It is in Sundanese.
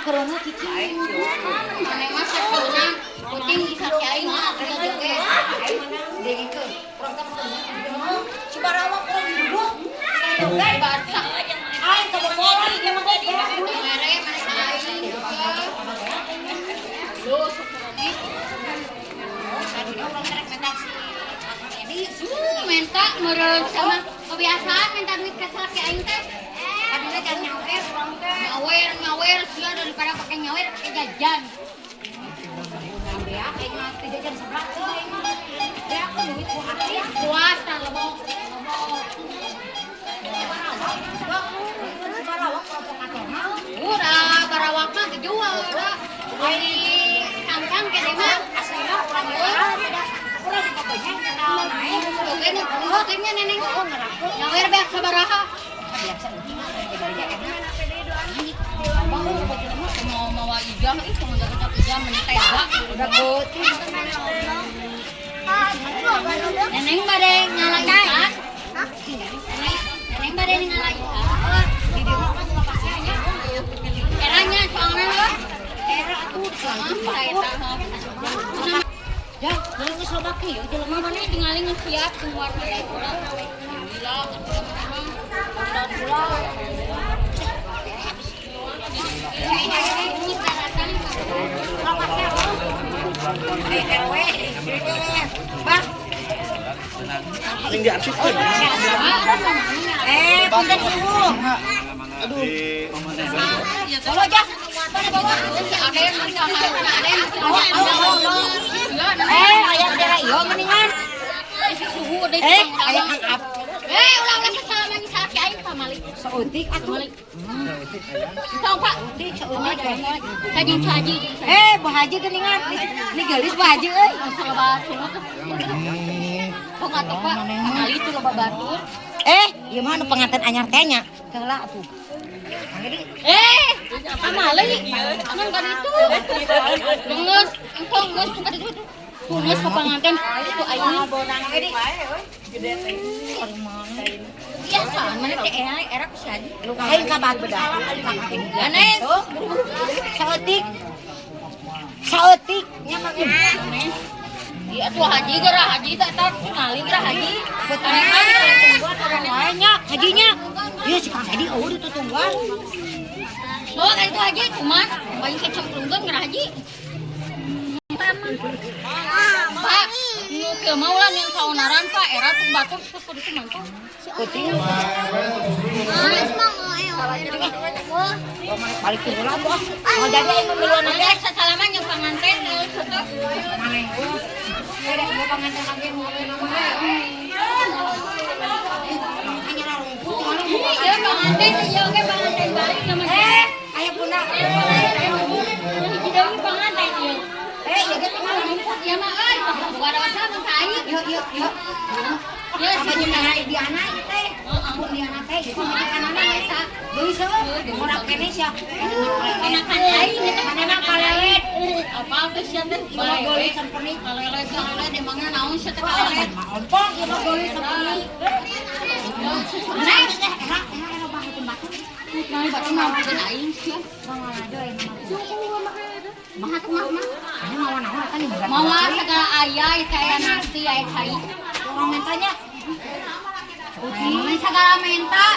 Corona cicing. Maneh mah sakeuna penting bisa ki aing mah atuh joge. Dengkeun. Urang teh Cibarawak urang duduk. Joge basah. Aing teh boboran ieu mah mere maneh aing. Lu sok tadinya urang rek minta si Edi. Minta meureun sama kebiasaan minta duit ka salaki aing teh. Tadinya can nyawer urang teh. Nyawer sia daripada pakai nyawer pakai jajan. Beak aing mah teu jajan sebelah sih aing mah. Beak duit ku artis. Puas tah lebok. Cibarawak kelompok mah. Udah barawak mah dijual udah. Di kangkang kene mah aslina urang beda. Urang di pokoknya kenal naik. Oke nih, oke-nya neneng. Nyawer beak sabaraha. Biasa Mau mawa ijah ih mau jaga ijah mentega udah bocil. Neneng bade ngala ikan. Neneng bade ngala ikan. Di dieu mah pasnya nya. Eranya soalna heuh. Era atuh eta. Ya, geus geus loba kieu jelema maneh tingali geus siap keluar teh. Gila, atuh paling diarsipkan. Punten suhu. Aduh. Bawa jas. Bawa. Aya daerah ieu mendingan. Aya Kang Ab. Ulah-ulah sasalaman salaki aing pamali. Saeutik atuh. Tong Pak, saeutik. Kajing haji. Bu Haji geuningan. Ni geulis Bu Haji euy. Loba sungut. Kok atuh Pak, pamali itu loba batur. Ieu mah anu pengantin anyar teh nya. Teu lah atuh. Pamali. Ngan ka ditu. Geus, engkong geus ka ditu. Geus ka panganten itu aing. Biasa, mana teh era ku si Haji. Aing ka batu salam ka Kang Edi. Aneh. Saeutik. Saeutik nya mah. Iya tuh haji gerah haji tak tak tingali gerah haji. Tungguan orang wae nya hajinya. Ieu si Kang Edi eueuh ditutungguan. Oh, kan itu haji kumaha? Bayi kecemplungkeun gerah haji. Pak, nu kieu mah ulah yang kaonaran Pak, era tuh batur terus kudu itu mantap. Kuting. Balik ke heula tuh. Oh, jadi aing miluan teh sasalaman jeung panganten teh. Maneh. Ieu panganten lagi mau nama. Hanya rumput Ieu panganten ieu oge panganten balik nama. Aya puna. Hiji deui panganten ieu. Ieu ge tinggal rumput ieu mah euy. Boga dosa mun ka aing. Yuk yuk yuk. Ya si Diana Diana ieu teh. Pun Diana teh gitu makanana eta. Deui seueur ngora keneh sia. Enakan aing eta manehna kalelet. Apa teh sia teh? Ieu mah geulis samperni. Kalelet kalelet emangna naon sia teh kalelet? Ompong ieu mah geulis samperni. Nah, era era bahakeun batu. Nah, batu mah bukan aing sia. Mangga mah. Mah atuh mah mah. Ane mawa naon eta nih? Mawa segala aya kayak nasi aya cai. Urang mentanya. Segala menta.